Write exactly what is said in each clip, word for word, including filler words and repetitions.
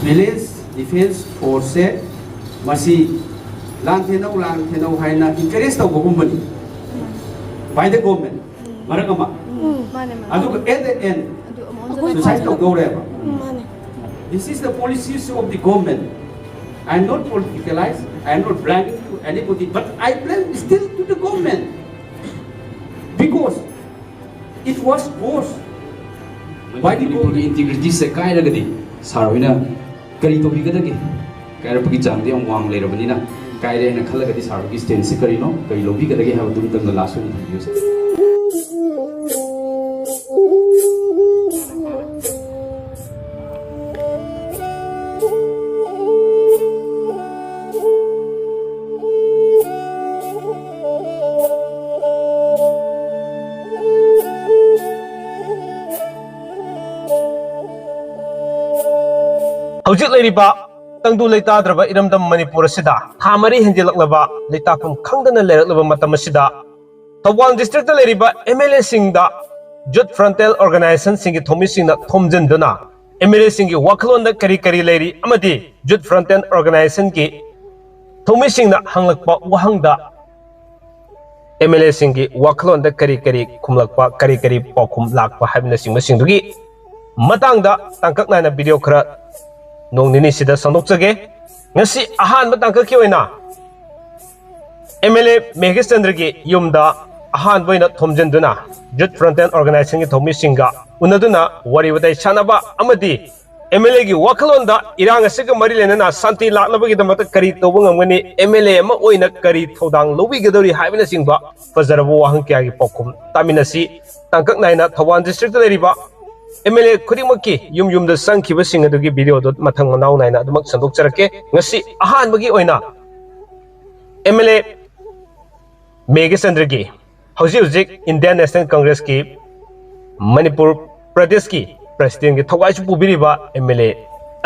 Village Defence Force ꯁꯦ ꯃꯁꯤ ꯂꯥꯟ ꯊꯦꯟꯅꯧ, ꯂꯥꯟ ꯊꯦꯟꯅꯧ ꯍꯥꯏꯅ encourage ꯇꯧꯕꯒꯨꯝꯕꯅꯤ by the government꯫ ꯃꯔꯛ ꯑꯃ ꯃꯥꯅꯦ ꯃꯥꯅꯦ ꯑꯗꯨꯒ at the end ꯑꯗꯨ ꯑꯃꯨꯛ suicide ꯇꯧꯗꯧꯔꯦꯕ꯫ ꯃꯥꯅꯦ This is the policies of the government. I am not politicalized, I am not blaming to anybody, but I blame still to the government because it was caused by the ꯃꯅꯤꯄꯨꯔꯒꯤ government. ꯏꯟꯇꯤꯒ꯭ꯔꯤꯇꯤꯁꯦ ꯀꯥꯏꯔꯒꯗꯤ ꯁꯥꯔ ꯍꯣꯏꯅ ꯀꯔꯤ ꯇꯧꯕꯤꯒꯗꯒꯦ? ꯀꯥꯏꯔꯛꯄꯒꯤ ꯆꯥꯡꯗꯤ ꯌꯥꯝ ꯋꯥꯡ ꯂꯩꯔꯕꯅꯤꯅ, ꯀꯥꯏꯔꯦ ꯍꯥꯏꯅ ꯈꯜꯂꯒꯗꯤ ꯁꯥꯔ ꯍꯣꯏꯒꯤ ꯁ꯭ꯇꯦꯟꯁꯁꯦ ꯀꯔꯤꯅꯣ, ꯀꯔꯤ ꯂꯧꯕꯤꯒꯗꯒꯦ ꯍꯥꯏꯕꯗꯨ ꯑꯃꯇꯪꯒ ꯂꯥꯁ ꯑꯣꯏꯅ ꯊꯝꯕꯤꯌꯨ ꯁꯥꯔ꯫ ꯍꯧꯖꯤꯛ ꯂꯩꯔꯤꯕ ꯇꯪꯗꯨ ꯂꯩꯇꯥꯗ꯭ꯔꯕ ꯏꯔꯝꯗꯝ ꯃꯅꯤꯄꯨꯔ ꯑꯁꯤꯗ ꯊꯥ ꯃꯔꯤ ꯍꯦꯟꯖꯤꯜꯂꯛꯂꯕ ꯂꯩꯇꯥꯐꯝ ꯈꯪꯗꯅ ꯂꯩꯔꯛꯂꯕ ꯃꯇꯝ ꯑꯁꯤꯗ ꯊꯧꯕꯥꯜ ꯗꯤꯁꯇ꯭ꯔꯤꯛꯇ ꯂꯩꯔꯤꯕ ꯑꯦꯝ ꯑꯦꯜ ꯑꯦꯁꯤꯡꯗ ꯌꯨꯠ ꯐ꯭ꯔꯟꯇꯦꯜ ꯑꯣꯔꯒꯅꯥꯏꯖꯦꯁꯟꯁꯤꯡꯒꯤ ꯊꯧꯃꯤꯁꯤꯡꯅ ꯊꯣꯝꯖꯤꯟꯗꯨꯅ ꯑꯦꯝ ꯑꯦꯜ ꯑꯦꯁꯤꯡꯒꯤ ꯋꯥꯈꯜꯂꯣꯟꯗ ꯀꯔꯤ ꯀꯔꯤ ꯂꯩꯔꯤ ꯑꯃꯗꯤ ꯌꯨꯠ ꯐ꯭ꯔꯟꯇꯦꯜ ꯑꯣꯔꯒꯅꯥꯏꯖꯦꯁꯟꯒꯤ ꯊꯧꯃꯤꯁꯤꯡꯅ ꯍꯪꯂꯛꯄ ꯋꯥꯍꯪꯗ ꯑꯦꯝ ꯑꯦꯜ ꯑꯦꯁꯤꯡꯒꯤ ꯋꯥꯈꯜꯂꯣꯟꯗ ꯀꯔꯤ ꯀꯔꯤ ꯈꯨꯝꯂꯛꯄ, ꯀꯔꯤ ꯀꯔꯤ ꯄꯥꯎꯈꯨꯝ ꯂꯥꯛꯄ ꯍꯥꯏꯕꯅꯆꯤꯡꯕꯁꯤꯡꯗꯨꯒꯤ ꯃꯇꯥꯡꯗ ꯇꯥꯡꯀꯛ ꯅꯥꯏꯅ ꯚꯤꯗꯤꯑꯣ ꯈꯔ ꯅꯣꯡ ꯅꯤꯅꯤꯁꯤꯗ ꯁꯟꯗꯣꯛꯆꯒꯦ꯫ ꯉꯁꯤ ꯑꯍꯥꯟꯕ ꯇꯥꯡꯀꯛꯀꯤ ꯑꯣꯏꯅ ꯑꯦꯝ ꯑꯦꯜ ꯑꯦ ꯃꯦꯘꯆꯟꯗ꯭ꯔꯒꯤ ꯌꯨꯝꯗ ꯑꯍꯥꯟꯕ ꯑꯣꯏꯅ ꯊꯣꯝꯖꯤꯟꯗꯨꯅ ꯌꯨꯠ ꯐ꯭ꯔꯟꯇꯦꯜ ꯑꯣꯔꯒꯅꯥꯏꯖꯦꯁꯟꯒꯤ ꯊꯧꯃꯤꯁꯤꯡꯒ ꯎꯅꯗꯨꯅ ꯋꯥꯔꯤ ꯋꯥꯇꯥꯏ ꯁꯥꯟꯅꯕ ꯑꯃꯗꯤ ꯑꯦꯝ ꯑꯦꯜ ꯑꯦꯒꯤ ꯋꯥꯈꯜꯂꯣꯟꯗ ꯏꯔꯥꯡ ꯑꯁꯤꯒ ꯃꯔꯤ ꯂꯩꯅꯅ ꯁꯥꯟꯇꯤ ꯂꯥꯛꯅꯕꯒꯤꯗꯃꯛꯇ ꯀꯔꯤ ꯇꯧꯕ ꯉꯝꯒꯅꯤ, ꯑꯦꯝ ꯑꯦꯜ ꯑꯦ ꯑꯃ ꯑꯣꯏꯅ ꯀꯔꯤ ꯊꯧꯗꯥꯡ ꯂꯧꯕꯤꯒꯗꯧꯔꯤ ꯍꯥꯏꯕꯅꯆꯤꯡꯕ ꯐꯖꯔꯕ ꯋꯥꯍꯪ ꯀꯌꯥꯒꯤ ꯄꯥꯎꯈꯨꯝ ꯇꯥꯃꯤꯟꯅꯁꯤ꯫ ꯇꯥꯡꯀꯛ ꯅꯥꯏꯅ ꯊꯧꯕꯥꯜ ꯗꯤꯁꯇ꯭ꯔꯤꯛꯇ ꯂꯩꯔꯤꯕ ꯑꯦꯝ ꯑꯦꯜ ꯑꯦ ꯈꯨꯗꯤꯡꯃꯛꯀꯤ ꯌꯨꯝ ꯌꯨꯝꯗ ꯆꯪꯈꯤꯕꯁꯤꯡ ꯑꯗꯨꯒꯤ ꯚꯤꯗꯤꯑꯣꯗꯨ ꯃꯊꯪ ꯃꯅꯥꯎ ꯅꯥꯏꯅ ꯑꯗꯨꯃꯛ ꯁꯟꯗꯣꯛꯆꯔꯛꯀꯦ꯫ ꯉꯁꯤ ꯑꯍꯥꯟꯕꯒꯤ ꯑꯣꯏꯅ ꯑꯦꯝ ꯑꯦꯜ ꯑꯦ ꯃꯦꯘꯆꯟꯗ꯭ꯔꯒꯤ ꯍꯧꯖꯤꯛ ꯍꯧꯖꯤꯛ ꯏꯟꯗꯤꯌꯥꯟ ꯅꯦꯁꯅꯦꯜ ꯀꯪꯒ꯭ꯔꯦꯁꯀꯤ ꯃꯅꯤꯄꯨꯔ ꯄ꯭ꯔꯗꯦꯁꯀꯤ ꯄ꯭ꯔꯁꯤꯗꯦꯟꯒꯤ ꯊꯧꯋꯥꯏꯁꯨ ꯄꯨꯕꯤꯔꯤꯕ ꯑꯦꯝ ꯑꯦꯜ ꯑꯦ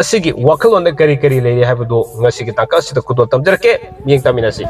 ꯑꯁꯤꯒꯤ ꯋꯥꯈꯜꯂꯣꯟꯗ ꯀꯔꯤ ꯀꯔꯤ ꯂꯩꯔꯤ ꯍꯥꯏꯕꯗꯨ ꯉꯁꯤꯒꯤ ꯇꯥꯡꯀꯛ ꯑꯁꯤꯗ ꯈꯨꯗꯣꯜ ꯇꯝꯖꯔꯛꯀꯦ꯫ ꯃꯤꯠꯌꯦꯡ ꯇꯥꯃꯤꯟꯅꯁꯤ꯫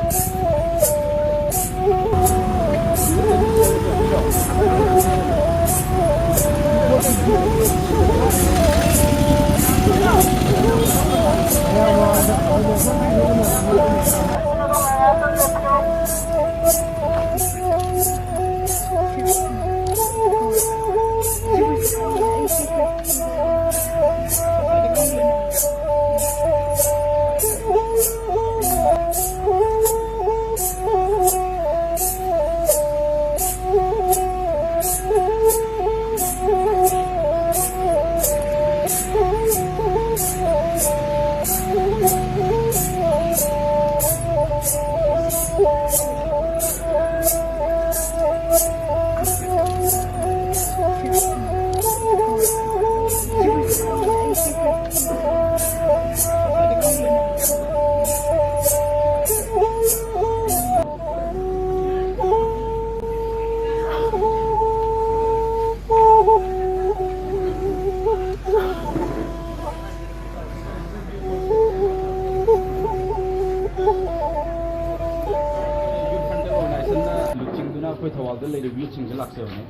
ꯊꯧꯕꯥꯜꯗ ꯂꯩꯔꯤꯕ ꯌꯨꯠꯁꯤꯡꯁꯦ ꯂꯥꯛꯆꯕꯅꯦ꯫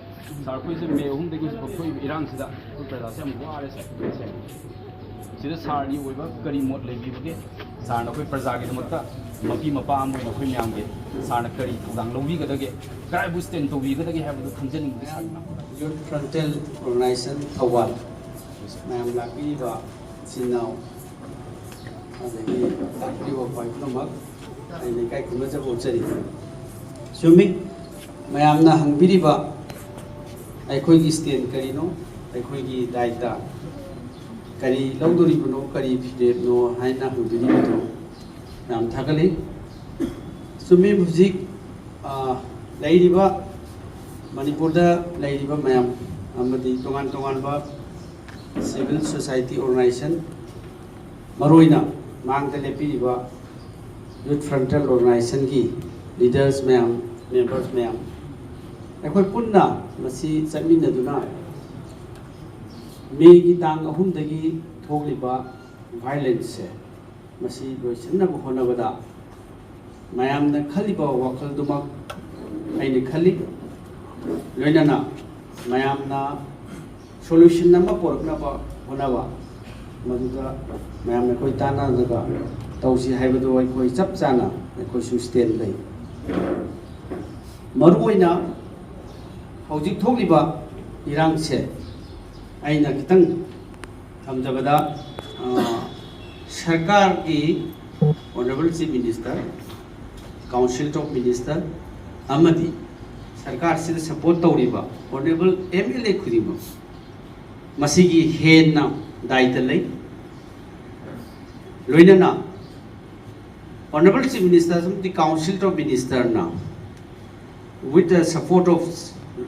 ꯁꯥꯔ, ꯑꯩꯈꯣꯏꯁꯦ ꯃꯦ ꯑꯍꯨꯝꯗꯒꯤ ꯍꯧꯖꯤꯛ ꯐꯥꯎ ꯊꯣꯛꯏꯕ ꯏꯔꯥꯡꯁꯤꯗ ꯑꯩꯈꯣꯏ ꯄ꯭ꯔꯖꯥꯁꯦ ꯌꯥꯝ ꯋꯥꯔꯦ ꯁꯥꯔ, ꯁꯦꯡꯅ꯫ ꯁꯤꯗ ꯁꯥꯔꯒꯤ ꯑꯣꯏꯕ ꯀꯔꯤ ꯃꯣꯠ ꯂꯩꯕꯤꯕꯒꯦ? ꯁꯥꯔꯅ ꯑꯩꯈꯣꯏ ꯄ꯭ꯔꯖꯥꯒꯤꯗꯃꯛꯇ ꯃꯄꯤ ꯃꯄꯥ ꯑꯃ ꯑꯣꯏꯅ ꯑꯩꯈꯣꯏ ꯃꯌꯥꯝꯒꯤ ꯁꯥꯔꯅ ꯀꯔꯤ ꯊꯧꯗꯥꯡ ꯂꯧꯕꯤꯒꯗꯒꯦ? ꯀꯗꯥꯏꯕꯨ ꯁ꯭ꯇꯦꯟ ꯇꯧꯕꯤꯒꯗꯒꯦ ꯍꯥꯏꯕꯗꯨ ꯈꯪꯖꯅꯤꯡꯕꯒꯤ ꯁꯥꯔꯅ꯫ ꯌꯨꯠ ꯐ꯭ꯔꯟꯇꯦꯜ ꯑꯣꯔꯒꯅꯥꯏꯖꯦꯁꯟ ꯊꯧꯕꯥꯜ, ꯃꯌꯥꯝ ꯂꯥꯛꯄꯤꯔꯤꯕ ꯏꯆꯤꯟ ꯏꯅꯥꯎ, ꯑꯗꯒꯤ ꯂꯥꯛꯄꯤꯔꯤꯕ ꯈ꯭ꯋꯥꯏ ꯄꯨꯝꯅꯃꯛ ꯑꯩꯅ ꯏꯀꯥꯏ ꯈꯨꯝꯅꯖꯕ ꯎꯠꯆꯔꯤ꯫ ꯆꯨꯝꯃꯤ, ꯃꯌꯥꯝꯅ ꯍꯪꯕꯤꯔꯤꯕ ꯑꯩꯈꯣꯏꯒꯤ ꯁ꯭ꯇꯦꯟ ꯀꯔꯤꯅꯣ, ꯑꯩꯈꯣꯏꯒꯤ ꯗꯥꯏꯇ ꯀꯔꯤ ꯂꯧꯗꯣꯔꯤꯕꯅꯣ, ꯀꯔꯤ ꯐꯤꯔꯦꯞꯅꯣ ꯍꯥꯏꯅ ꯍꯪꯕꯤꯔꯤꯕꯗꯨ ꯌꯥꯝ ꯊꯥꯒꯠꯂꯤ꯫ ꯆꯨꯝꯃꯤ, ꯍꯧꯖꯤꯛ, ꯑ, ꯂꯩꯔꯤꯕ, ꯃꯅꯤꯄꯨꯔꯗ ꯂꯩꯔꯤꯕ ꯃꯌꯥꯝ ꯑꯃꯗꯤ ꯇꯣꯉꯥꯟ ꯇꯣꯉꯥꯟꯕ civil society organization, ꯃꯔꯨꯑꯣꯏꯅ ꯃꯥꯡꯗ ꯂꯦꯞꯄꯤꯔꯤꯕ ꯌꯨꯠ ꯐ꯭ꯔꯟꯇꯦꯜ ꯑꯣꯔꯒꯅꯥꯏꯖꯦꯁꯟꯒꯤ ꯂꯤꯗꯔꯁ ꯃꯌꯥꯝ, ꯃꯦꯝꯕꯔꯁ ꯃꯌꯥꯝ, ꯑꯩꯈꯣꯏ ꯄꯨꯟꯅ ꯃꯁꯤ ꯆꯠꯃꯤꯟꯅꯗꯨꯅ ꯃꯦꯒꯤ ꯇꯥꯡ ꯑꯍꯨꯝꯗꯒꯤ ꯊꯣꯛꯂꯤꯕ ꯚꯥꯏꯑꯣꯂꯦꯟꯁꯁꯦ, ꯃꯁꯤ ꯂꯣꯏꯁꯤꯟꯅꯕ ꯍꯣꯠꯅꯕꯗ ꯃꯌꯥꯝꯅ ꯈꯜꯂꯤꯕ ꯋꯥꯈꯜꯗꯨꯃꯛ ꯑꯩꯅ ꯈꯜꯂꯤ꯫ ꯂꯣꯏꯅꯅ ꯃꯌꯥꯝꯅ ꯁꯣꯂꯨꯁꯟ ꯑꯃ ꯄꯨꯔꯛꯅꯕ ꯍꯣꯠꯅꯕ, ꯃꯗꯨꯗ ꯃꯌꯥꯝꯅ ꯑꯩꯈꯣꯏ ꯇꯥꯟꯅꯔꯒ ꯇꯧꯁꯤ ꯍꯥꯏꯕꯗꯨ ꯑꯩꯈꯣꯏ ꯆꯞ ꯆꯥꯅ ꯑꯩꯈꯣꯏꯁꯨ ꯁ꯭ꯇꯦꯟ ꯂꯩ꯫ ꯃꯔꯨꯑꯣꯏꯅ ꯍꯧꯖꯤꯛ ꯊꯣꯛꯂꯤꯕ ꯏꯔꯥꯡꯁꯦ ꯑꯩꯅ ꯈꯤꯇꯪ ꯊꯝꯖꯕꯗ, ꯑ, ꯁꯔꯀꯥꯔꯒꯤ Honourable Chief Minister, Council of Minister ꯑꯃꯗꯤ ꯁꯔꯀꯥꯔꯁꯤꯗ ꯁꯄꯣꯔꯠ ꯇꯧꯔꯤꯕ Honourable M L A ꯈꯨꯗꯤꯡꯃꯛ ꯃꯁꯤꯒꯤ ꯍꯦꯟꯅ ꯗꯥꯏꯇ ꯂꯩ꯫ ꯂꯣꯏꯅꯅ Honourable Chief Minister ꯑꯃꯗꯤ Council of Minister ꯅ with the support of,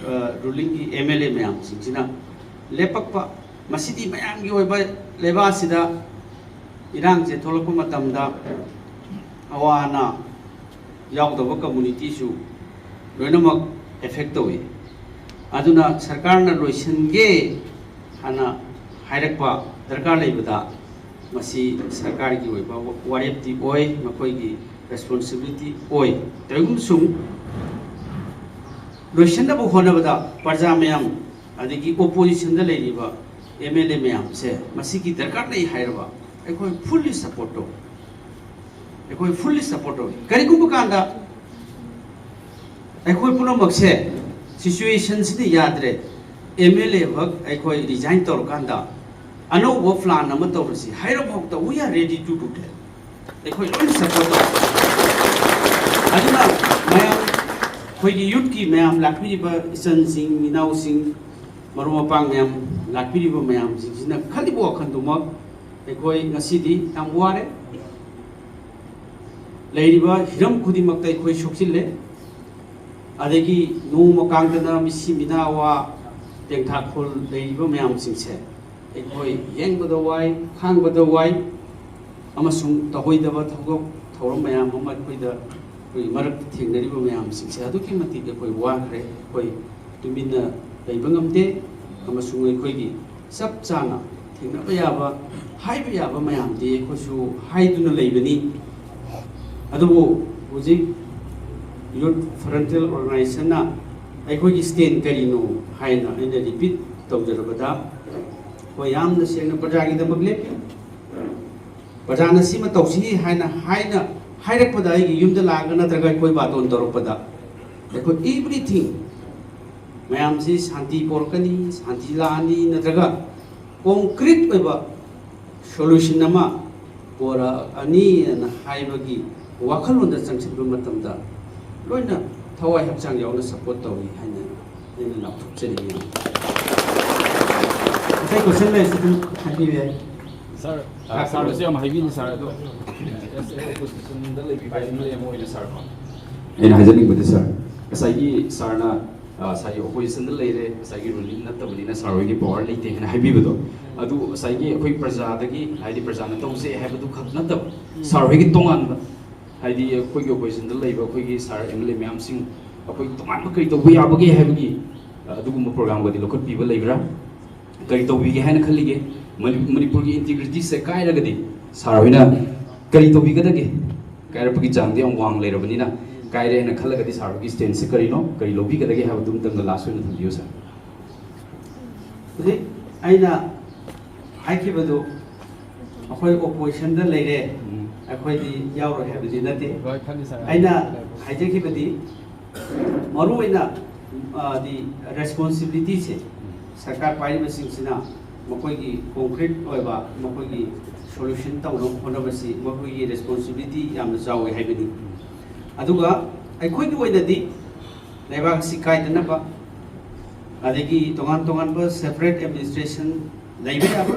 uh, ruling ꯒꯤ M L A ꯃꯌꯥꯝꯁꯤꯡꯁꯤꯅ ꯂꯦꯞꯄꯛꯄ, ꯃꯁꯤꯗꯤ ꯃꯌꯥꯝꯒꯤ ꯑꯣꯏꯕ ꯂꯩꯕꯥꯛ ꯑꯁꯤꯗ ꯏꯔꯥꯡꯁꯦ ꯊꯣꯛꯂꯛꯄ ꯃꯇꯝꯗ ꯑꯋꯥ ꯑꯅꯥ ꯌꯥꯎꯗꯕ ꯀꯝꯃꯨꯅꯤꯇꯤꯁꯨ ꯂꯣꯏꯅꯃꯛ ꯑꯦꯐꯦꯛ ꯇꯧꯏ꯫ ꯑꯗꯨꯅ ꯁꯔꯀꯥꯔꯅ ꯂꯣꯏꯁꯤꯟꯒꯦ ꯍꯥꯏꯅ ꯍꯥꯏꯔꯛꯄ ꯗꯔꯀꯥꯔ ꯂꯩꯕꯗ ꯃꯁꯤ ꯁꯔꯀꯥꯔꯒꯤ ꯑꯣꯏꯕ ꯋꯥꯔꯦꯞꯇꯤ ꯑꯣꯏ, ꯃꯈꯣꯏꯒꯤ ꯔꯦꯁꯄꯣꯟꯁꯤꯕꯤꯂꯤꯇꯤ ꯑꯣꯏ꯫ ꯀꯔꯤꯒꯨꯝꯕꯁꯨꯡ ꯂꯣꯏꯁꯤꯟꯅꯕ ꯍꯣꯠꯅꯕꯗ ꯄ꯭ꯔꯖꯥ ꯃꯌꯥꯝ, ꯑꯗꯒꯤ ꯑꯣꯄꯣꯖꯤꯁꯟꯗ ꯂꯩꯔꯤꯕ ꯑꯦꯝ ꯑꯦꯜ ꯑꯦ ꯃꯌꯥꯝꯁꯦ ꯃꯁꯤꯒꯤ ꯗꯔꯀꯥꯔ ꯂꯩ ꯍꯥꯏꯔꯕ ꯑꯩꯈꯣꯏ ꯐꯨꯜꯂꯤ ꯁꯄꯣꯔꯠ ꯇꯧꯏ꯫ ꯑꯩꯈꯣꯏ ꯐꯨꯜꯂꯤ ꯁꯄꯣꯔꯠ ꯇꯧꯏ꯫ ꯀꯔꯤꯒꯨꯝꯕ ꯀꯥꯟꯗ ꯑꯩꯈꯣꯏ ꯄꯨꯝꯅꯃꯛꯁꯦ ꯁꯤꯆꯨꯋꯦꯁꯟꯁꯤꯅ ꯌꯥꯗ꯭ꯔꯦ, ꯑꯦꯝ ꯑꯦꯜ ꯑꯦ ꯈꯛ ꯑꯩꯈꯣꯏ ꯔꯤꯖꯥꯏꯟ ꯇꯧꯔꯀꯥꯟꯗ ꯑꯅꯧꯕ ꯄ꯭ꯂꯥꯟ ꯑꯃ ꯇꯧꯔꯁꯤ ꯍꯥꯏꯔꯐꯥꯎꯗ we are ready to do that꯫ ꯑꯩꯈꯣꯏ ꯂꯣꯏꯅ ꯁꯄꯣꯔꯠ ꯇꯧꯏ꯫ ꯑꯗꯨꯅ ꯃꯌꯥꯝ, ꯑꯩꯈꯣꯏꯒꯤ ꯌꯨꯠꯀꯤ ꯃꯌꯥꯝ, ꯂꯥꯛꯄꯤꯔꯤꯕ ꯏꯆꯟꯁꯤꯡ, ꯏꯅꯥꯎꯁꯤꯡ, ꯃꯔꯨꯞ ꯃꯄꯥꯡ ꯃꯌꯥꯝ, ꯂꯥꯛꯄꯤꯔꯤꯕ ꯃꯌꯥꯝꯁꯤꯡꯁꯤꯅ ꯈꯜꯂꯤꯕ ꯋꯥꯈꯜꯗꯨꯃꯛ ꯑꯩꯈꯣꯏ ꯉꯁꯤꯗꯤ ꯌꯥꯝ ꯋꯥꯔꯦ꯫ ꯂꯩꯔꯤꯕ ꯍꯤꯔꯝ ꯈꯨꯗꯤꯡꯃꯛꯇ ꯑꯩꯈꯣꯏ ꯁꯣꯛꯆꯤꯜꯂꯦ꯫ ꯑꯗꯒꯤ ꯅꯣꯡꯃ ꯀꯥꯡꯗꯅ ꯃꯤꯁꯤ ꯃꯤꯅꯥ ꯋꯥ, ꯇꯦꯡꯊꯥꯈꯣꯜ ꯂꯩꯔꯤꯕ ꯃꯌꯥꯝꯁꯤꯡꯁꯦ ꯑꯩꯈꯣꯏ ꯌꯦꯡꯕꯗ ꯋꯥꯏ, ꯈꯥꯡꯕꯗ ꯋꯥꯏ, ꯑꯃꯁꯨꯡ ꯇꯧꯍꯩꯗꯕ ꯊꯧꯗꯣꯛ ꯊꯧꯔꯝ ꯃꯌꯥꯝ ꯑꯃ ꯑꯩꯈꯣꯏꯗ, ꯑꯩꯈꯣꯏꯒꯤ ꯃꯔꯛꯇ ꯊꯦꯡꯅꯔꯤꯕ ꯃꯌꯥꯝꯁꯤꯡꯁꯦ ꯑꯗꯨꯛꯀꯤ ꯃꯇꯤꯛ ꯑꯩꯈꯣꯏ ꯋꯥꯈ꯭ꯔꯦ꯫ ꯑꯩꯈꯣꯏ ꯇꯨꯃꯤꯟꯅ ꯂꯩꯕ ꯉꯝꯗꯦ, ꯑꯃꯁꯨꯡ ꯑꯩꯈꯣꯏꯒꯤ ꯆꯞ ꯆꯥꯅ ꯊꯦꯡꯅꯕ ꯌꯥꯕ, ꯍꯥꯏꯕ ꯌꯥꯕ ꯃꯌꯥꯝꯗꯤ ꯑꯩꯈꯣꯏꯁꯨ ꯍꯥꯏꯗꯨꯅ ꯂꯩꯕꯅꯤ꯫ ꯑꯗꯨꯕꯨ ꯍꯧꯖꯤꯛ ꯌꯨꯠ ꯐ꯭ꯔꯟꯇꯦꯜ ꯑꯣꯔꯒꯅꯥꯏꯖꯦꯁꯟꯅ ꯑꯩꯈꯣꯏꯒꯤ ꯁ꯭ꯇꯦꯟ ꯀꯔꯤꯅꯣ ꯍꯥꯏꯅ ꯑꯩꯅ ꯔꯤꯄꯤꯠ ꯇꯧꯖꯔꯕꯗ, ꯑꯩꯈꯣꯏ ꯌꯥꯝꯅ ꯁꯦꯡꯅ ꯄ꯭ꯔꯖꯥꯒꯤꯗꯃꯛ ꯂꯦꯞꯄꯤ꯫ ꯄ꯭ꯔꯖꯥꯅ ꯁꯤꯃ ꯇꯧꯁꯤ ꯍꯥꯏꯅ, ꯍꯥꯏꯅ ꯍꯥꯏꯔꯛꯄꯗ, ꯑꯩꯒꯤ ꯌꯨꯝꯗ ꯂꯥꯛꯑꯒ ꯅꯠꯇ꯭ꯔꯒ ꯑꯩꯈꯣꯏ ꯕꯥꯇꯣꯟ ꯇꯧꯔꯛꯄꯗ, ꯑꯩꯈꯣꯏ everything ꯃꯌꯥꯝꯁꯤ ꯁꯥꯟꯇꯤ ꯄꯣꯔꯛꯀꯅꯤ, ꯁꯥꯟꯇꯤ ꯂꯥꯛꯑꯅꯤ, ꯅꯠꯇ꯭ꯔꯒ ꯀꯣꯡꯀ꯭ꯔꯤꯠ ꯑꯣꯏꯕ ꯁꯣꯂꯨꯁꯟ ꯑꯃ ꯄꯣꯔꯛꯑꯅꯤꯅ ꯍꯥꯏꯕꯒꯤ ꯋꯥꯈꯜꯂꯣꯟꯗ ꯆꯪꯁꯤꯟꯕ ꯃꯇꯝꯗ ꯂꯣꯏꯅ ꯊꯋꯥꯏ ꯍꯛꯆꯥꯡ ꯌꯥꯎꯅ ꯁꯄꯣꯔꯠ ꯇꯧꯏ ꯍꯥꯏꯅ ꯑꯩꯅ ꯂꯥꯎꯊꯣꯛꯆꯅꯤꯡꯏ꯫ ꯑꯇꯩ ꯀꯣꯏꯁꯟ ꯂꯩꯔꯁꯨ ꯑꯗꯨꯝ ꯍꯥꯏꯕꯤꯕ ꯌꯥꯏ꯫ ꯁꯥꯔ, ꯑ, ꯁꯥꯔ, ꯁꯤ ꯌꯥꯝ ꯍꯥꯏꯕꯤꯅꯤ, ꯁꯥꯔ, ꯑꯗꯣ ꯑꯦꯁ ꯑꯦ ꯑꯣꯄꯣꯖꯤꯁꯟꯗ ꯂꯩꯕꯤꯕ ꯑꯦꯝ ꯑꯦꯜ ꯑꯦ ꯑꯃ ꯑꯣꯏꯅ, ꯁꯥꯔ, ꯀꯣ, ꯑꯩꯅ ꯍꯥꯏꯖꯅꯤꯡꯕꯗꯤ ꯁꯥꯔ, ꯉꯁꯥꯏꯒꯤ ꯁꯥꯔꯅ, ꯑ, ꯉꯁꯥꯏꯒꯤ ꯑꯣꯄꯣꯖꯤꯁꯟꯗ ꯂꯩꯔꯦ, ꯉꯁꯥꯏꯒꯤ ꯔꯨꯂꯤꯡ ꯅꯠꯇꯕꯅꯤꯅ ꯁꯥꯔ ꯍꯣꯏꯒꯤ ꯄꯋꯥꯔ ꯂꯩꯇꯦ ꯍꯥꯏꯅ ꯍꯥꯏꯕꯤꯕꯗꯣ, ꯑꯗꯨ ꯉꯁꯥꯏꯒꯤ ꯑꯩꯈꯣꯏ ꯄ꯭ꯔꯖꯥꯗꯒꯤ, ꯍꯥꯏꯗꯤ ꯄ꯭ꯔꯖꯥꯅ ꯇꯧꯁꯦ ꯍꯥꯏꯕꯗꯨ ꯈꯛ ꯅꯠꯇꯕ, ꯁꯥꯔ ꯍꯣꯏꯒꯤ ꯇꯣꯉꯥꯟꯕ, ꯍꯥꯏꯗꯤ ꯑꯩꯈꯣꯏꯒꯤ ꯑꯣꯄꯣꯖꯤꯁꯟꯗ ꯂꯩꯕ ꯑꯩꯈꯣꯏꯒꯤ ꯁꯥꯔ ꯑꯦꯝ ꯑꯦꯜ ꯑꯦ ꯃꯌꯥꯝꯁꯤꯡ, ꯑꯩꯈꯣꯏ ꯇꯣꯉꯥꯟꯕ ꯀꯔꯤ ꯇꯧꯕ ꯌꯥꯕꯒꯦ ꯍꯥꯏꯕꯒꯤ, ꯑ, ꯑꯗꯨꯒꯨꯝꯕ ꯄ꯭ꯔꯣꯒ꯭ꯔꯥꯝꯒꯗꯤ ꯂꯧꯈꯠꯄꯤꯕ ꯂꯩꯕ꯭ꯔꯥ? ꯀꯔꯤ ꯇꯧꯕꯤꯒꯦ ꯍꯥꯏꯅ ꯈꯜꯂꯤꯒꯦ? ꯃꯅꯤ-, ꯃꯅꯤꯄꯨꯔꯒꯤ ꯏꯟꯇꯤꯒ꯭ꯔꯤꯇꯤꯁꯦ ꯀꯥꯏꯔꯒꯗꯤ ꯁꯥꯔ ꯍꯣꯏꯅ ꯀꯔꯤ ꯇꯧꯕꯤꯒꯗꯒꯦ? ꯀꯥꯏꯔꯛꯄꯒꯤ ꯆꯥꯡꯗꯤ ꯌꯥꯝ ꯋꯥꯡ ꯂꯩꯔꯕꯅꯤꯅ, ꯀꯥꯏꯔꯦ ꯍꯥꯏꯅ ꯈꯜꯂꯒꯗꯤ ꯁꯥꯔ ꯍꯣꯏꯒꯤ ꯁ꯭ꯇꯦꯟꯁꯁꯦ ꯀꯔꯤꯅꯣ, ꯀꯔꯤ ꯂꯧꯕꯤꯒꯗꯒꯦ ꯍꯥꯏꯕꯗꯨ ꯑꯃꯇꯪꯒ ꯂꯥꯁ ꯑꯣꯏꯅ ꯊꯝꯕꯤꯌꯨ ꯁꯥꯔ꯫ ꯍꯧꯖꯤꯛ ꯑꯩꯅ ꯍꯥꯏꯈꯤꯕꯗꯨ ꯑꯩꯈꯣꯏ ꯑꯣꯄꯣꯖꯤꯁꯟꯗ ꯂꯩꯔꯦ, ꯑꯩꯈꯣꯏꯗꯤ ꯌꯥꯎꯔꯣꯏ ꯍꯥꯏꯕꯗꯤ ꯅꯠꯇꯦ꯫ ꯑꯩꯅ ꯍꯥꯏꯖꯈꯤꯕꯗꯤ ꯃꯔꯨꯑꯣꯏꯅ ꯗꯤ ꯔꯦꯁꯄꯣꯟꯁꯤꯕꯤꯂꯤꯇꯤꯁꯦ ꯁꯔꯀꯥꯔ ꯄꯥꯏꯔꯤꯕꯁꯤꯡꯁꯤꯅ ꯃꯈꯣꯏꯒꯤ ꯀꯣꯡꯀ꯭ꯔꯤꯠ ꯑꯣꯏꯕ ꯃꯈꯣꯏꯒꯤ ꯁꯣꯂꯨꯁꯟ ꯇꯧꯅꯕ ꯍꯣꯠꯅꯕꯁꯤ ꯃꯈꯣꯏꯒꯤ ꯔꯦꯁꯄꯣꯟꯁꯤꯕꯤꯂꯤꯇꯤ ꯌꯥꯝꯅ ꯆꯥꯎꯋꯦ ꯍꯥꯏꯕꯅꯤ꯫ ꯑꯗꯨꯒ ꯑꯩꯈꯣꯏꯒꯤ ꯑꯣꯏꯅꯗꯤ ꯂꯩꯕꯥꯛ ꯑꯁꯤ ꯀꯥꯏꯗꯅꯕ ꯑꯗꯒꯤ ꯇꯣꯉꯥꯟ ꯇꯣꯉꯥꯟꯕ ꯁꯦꯄꯔꯦꯠ ꯑꯦꯗꯃꯤꯅꯤꯁꯇ꯭ꯔꯦꯁꯟ ꯂꯩꯕ ꯌꯥꯕ,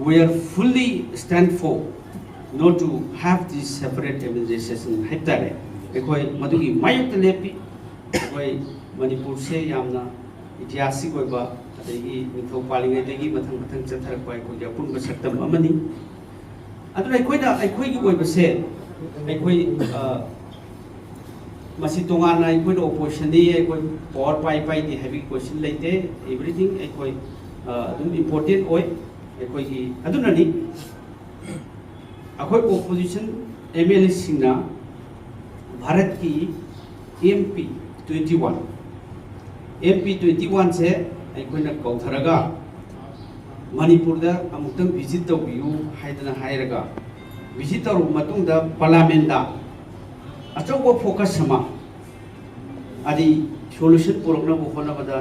we are fully stand for not to have this separate administration ꯍꯥꯏꯕ ꯇꯥꯔꯦ꯫ ꯑꯩꯈꯣꯏ ꯃꯗꯨꯒꯤ ꯃꯥꯌꯣꯛꯇ ꯂꯦꯞꯄꯤ꯫ ꯑꯩꯈꯣꯏ ꯃꯅꯤꯄꯨꯔꯁꯦ ꯌꯥꯝꯅ ꯏꯇꯤꯍꯥꯁꯤꯛ ꯑꯣꯏꯕ ꯑꯗꯒꯤ ꯅꯤꯡꯊꯧ ꯄꯥꯜꯂꯤꯉꯩꯗꯒꯤ ꯃꯊꯪ ꯃꯊꯪ ꯆꯠꯊꯔꯛꯄ ꯑꯩꯈꯣꯏꯒꯤ ꯑꯄꯨꯟꯕ ꯁꯛꯇꯝ ꯑꯃꯅꯤ꯫ ꯑꯗꯨꯅ ꯑꯩꯈꯣꯏꯅ ꯑꯩꯈꯣꯏꯒꯤ ꯑꯣꯏꯕꯁꯦ ꯑꯩꯈꯣꯏ ꯃꯁꯤ ꯇꯣꯉꯥꯟꯅ ꯑꯩꯈꯣꯏꯅ ꯑꯣꯄꯣꯖꯤꯁꯟꯅꯤ, ꯑꯩꯈꯣꯏ ꯄꯋꯥꯔ ꯄꯥꯏ ꯄꯥꯏꯗꯦ ꯍꯥꯏꯕꯒꯤ ꯀꯣꯏꯁꯟ ꯂꯩꯇꯦ꯫ ꯑꯦꯚ꯭ꯔꯤꯊꯤꯡ ꯑꯩꯈꯣꯏ ꯑꯗꯨꯝ ꯏꯝꯄꯣꯔꯇꯦꯟ ꯑꯣꯏ꯫ ꯑꯩꯈꯣꯏꯒꯤ ꯑꯗꯨꯅꯅꯤ ꯑꯩꯈꯣꯏ ꯑꯣꯄꯣꯖꯤꯁꯟ ꯑꯦꯝ ꯑꯦꯜ ꯑꯦꯁꯤꯡꯅ ꯚꯥꯔꯠꯀꯤ M P twenty one M P twenty ꯋꯥꯟꯁꯦ ꯑꯩꯈꯣꯏꯅ ꯀꯧꯊꯔꯒ ꯃꯅꯤꯄꯨꯔꯗ ꯑꯃꯨꯛꯇꯪ ꯚꯤꯖꯤꯠ ꯇꯧꯕꯤꯌꯨ ꯍꯥꯏꯗꯅ ꯍꯥꯏꯔꯒ ꯚꯤꯖꯤꯠ ꯇꯧꯔꯕ ꯃꯇꯨꯡꯗ ꯄꯥꯔꯂꯥꯃꯦꯟꯗ ꯑꯆꯧꯕ ꯐꯣꯀꯁ ꯑꯃ ꯑꯗꯤ ꯁꯣꯂꯨꯁꯟ ꯄꯨꯔꯛꯅꯕ ꯍꯣꯠꯅꯕꯗ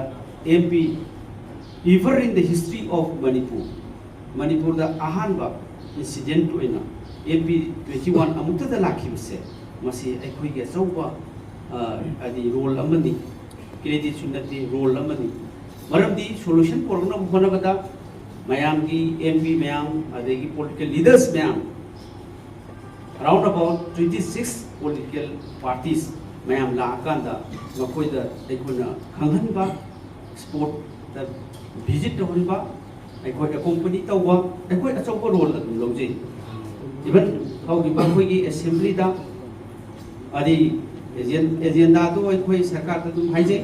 M P ever in the history of Manipur ꯃꯅꯤꯄꯨꯔꯗ ꯑꯍꯥꯟꯕ ꯏꯟꯁꯤꯗꯦꯟꯠ ꯑꯣꯏꯅ ꯑꯦꯝ ꯄꯤ ꯇ꯭ꯋꯦꯟꯇꯤ ꯋꯥꯟ ꯑꯃꯨꯛꯇꯗ ꯂꯥꯛꯈꯤꯕꯁꯦ ꯃꯁꯤ ꯑꯩꯈꯣꯏꯒꯤ ꯑꯆꯧꯕ ꯍꯥꯏꯗꯤ ꯔꯣꯜ ꯑꯃꯅꯤ꯫ ꯀ꯭ꯔꯦꯗꯤꯠꯁꯨ ꯅꯠꯇꯦ, ꯔꯣꯜ ꯑꯃꯅꯤ꯫ ꯃꯔꯝꯗꯤ ꯁꯣꯂꯨꯁꯟ ꯄꯨꯔꯛꯅꯕ ꯍꯣꯠꯅꯕꯗ ꯃꯌꯥꯝꯒꯤ ꯑꯦꯝ ꯄꯤ ꯃꯌꯥꯝ ꯑꯗꯒꯤ ꯄꯣꯂꯤꯇꯤꯀꯦꯜ ꯂꯤꯗꯔꯁ ꯃꯌꯥꯝ around about twenty six political parties ꯃꯌꯥꯝ ꯂꯥꯛꯑꯀꯥꯟꯗ ꯃꯈꯣꯏꯗ ꯑꯩꯈꯣꯏꯅ ꯈꯪꯍꯟꯕ, ꯁ꯭ꯄꯣꯠꯇ ꯚꯤꯖꯤꯠ ꯇꯧꯍꯟꯕ, ꯑꯩꯈꯣꯏ ꯑꯦꯀꯣꯝꯄꯅꯤ ꯇꯧꯕ ꯑꯩꯈꯣꯏ ꯑꯆꯧꯕ ꯔꯣꯜ ꯑꯗꯨꯝ ꯂꯧꯖꯩ꯫ ꯏꯚꯟ ꯍꯧꯈꯤꯕ ꯑꯩꯈꯣꯏꯒꯤ ꯑꯦꯁꯦꯝꯕ꯭ꯂꯤꯗ ꯑꯗꯤ ꯑꯦꯖꯦꯟꯗꯥꯗꯣ ꯑꯩꯈꯣꯏ ꯁꯔꯀꯥꯔꯗ ꯑꯗꯨꯝ ꯍꯥꯏꯖꯩ꯫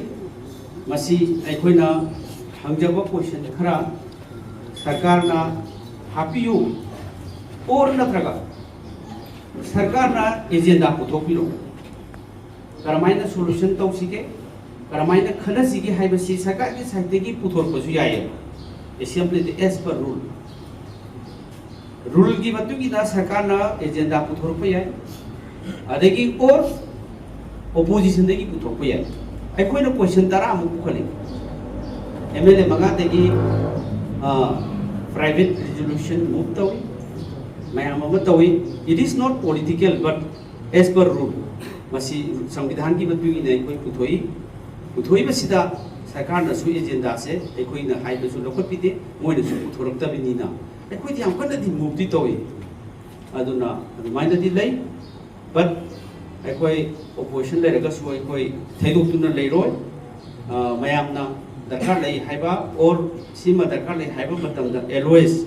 ꯃꯁꯤ ꯑꯩꯈꯣꯏꯅ ꯍꯪꯖꯕ ꯀꯣꯏꯁꯟ ꯈꯔ ꯁꯔꯀꯥꯔꯅ ꯍꯥꯞꯄꯤꯌꯨ ꯑꯣꯔ ꯅꯠꯇ꯭ꯔꯒ ꯁꯔꯀꯥꯔꯅ ꯑꯦꯖꯦꯟꯗꯥ ꯄꯨꯊꯣꯛꯄꯤꯔꯛꯎ꯫ ꯀꯔꯝꯍꯥꯏꯅ ꯁꯣꯂꯨꯁꯟ ꯇꯧꯁꯤꯒꯦ, ꯀꯔꯝꯍꯥꯏꯅ ꯈꯟꯅꯁꯤꯒꯦ ꯍꯥꯏꯕꯁꯤ ꯁꯔꯀꯥꯔꯒꯤ ꯁꯥꯏꯠꯇꯒꯤ ꯄꯨꯊꯣꯔꯛꯄꯁꯨ ꯌꯥꯏꯌꯦ, ꯑꯦꯁꯦꯝꯕ꯭ꯂꯤꯗ as per rule꯫ ꯔꯨꯜꯒꯤ ꯃꯇꯨꯡ ꯏꯟꯅ ꯁꯔꯀꯥꯔꯅ ꯑꯦꯖꯦꯟꯗꯥ ꯄꯨꯊꯣꯔꯛꯄ ꯌꯥꯏ, ꯑꯗꯒꯤ ꯑꯣꯔ ꯑꯣꯄꯣꯖꯤꯁꯟꯗꯒꯤ ꯄꯨꯊꯣꯛꯄ ꯌꯥꯏ꯫ ꯑꯩꯈꯣꯏꯅ ꯀꯣꯏꯁꯟ ꯇꯔꯥꯃꯨꯛ ꯄꯨꯈꯠꯂꯤ, ꯑꯦꯝ ꯑꯦꯜ ꯑꯦ ꯃꯉꯥꯗꯒꯤ ꯄ꯭ꯔꯥꯏꯚꯦꯠ ꯔꯤꯖꯣꯂꯨꯁꯟ ꯃꯨꯚ ꯇꯧꯏ, ꯃꯌꯥꯝ ꯑꯃ ꯇꯧꯏ꯫ It is not political, but as per rule, ꯃꯁꯤ ꯁꯪꯕꯤꯙꯥꯟꯒꯤ ꯃꯇꯨꯡ ꯏꯟꯅ ꯑꯩꯈꯣꯏ ꯄꯨꯊꯣꯛꯏ꯫ ꯄꯨꯊꯣꯛꯏꯕꯁꯤꯗ ꯁꯔꯀꯥꯔꯅꯁꯨ ꯑꯦꯖꯦꯟꯗꯥꯁꯦ ꯑꯩꯈꯣꯏꯅ ꯍꯥꯏꯕꯁꯨ ꯂꯧꯈꯠꯄꯤꯗꯦ, ꯃꯣꯏꯅꯁꯨ ꯄꯨꯊꯣꯔꯛꯇꯕꯅꯤꯅ ꯑꯩꯈꯣꯏꯗꯤ ꯌꯥꯝ ꯀꯟꯅꯗꯤ ꯃꯨꯚꯇꯤ ꯇꯧꯏ꯫ ꯑꯗꯨꯅ ꯑꯗꯨꯃꯥꯏꯅꯗꯤ ꯂꯩ꯫ But ꯑꯩꯈꯣꯏ ꯑꯣꯄꯣꯖꯤꯁꯟ ꯂꯩꯔꯒꯁꯨ ꯑꯩꯈꯣꯏ ꯊꯩꯗꯣꯛꯇꯨꯅ ꯂꯩꯔꯣꯏ꯫ ꯑ, ꯃꯌꯥꯝꯅ ꯗꯔꯀꯥꯔ ꯂꯩ ꯍꯥꯏꯕ ꯑꯣꯔ ꯁꯤꯃ ꯗꯔꯀꯥꯔ ꯂꯩ ꯍꯥꯏꯕ ꯃꯇꯝꯗ always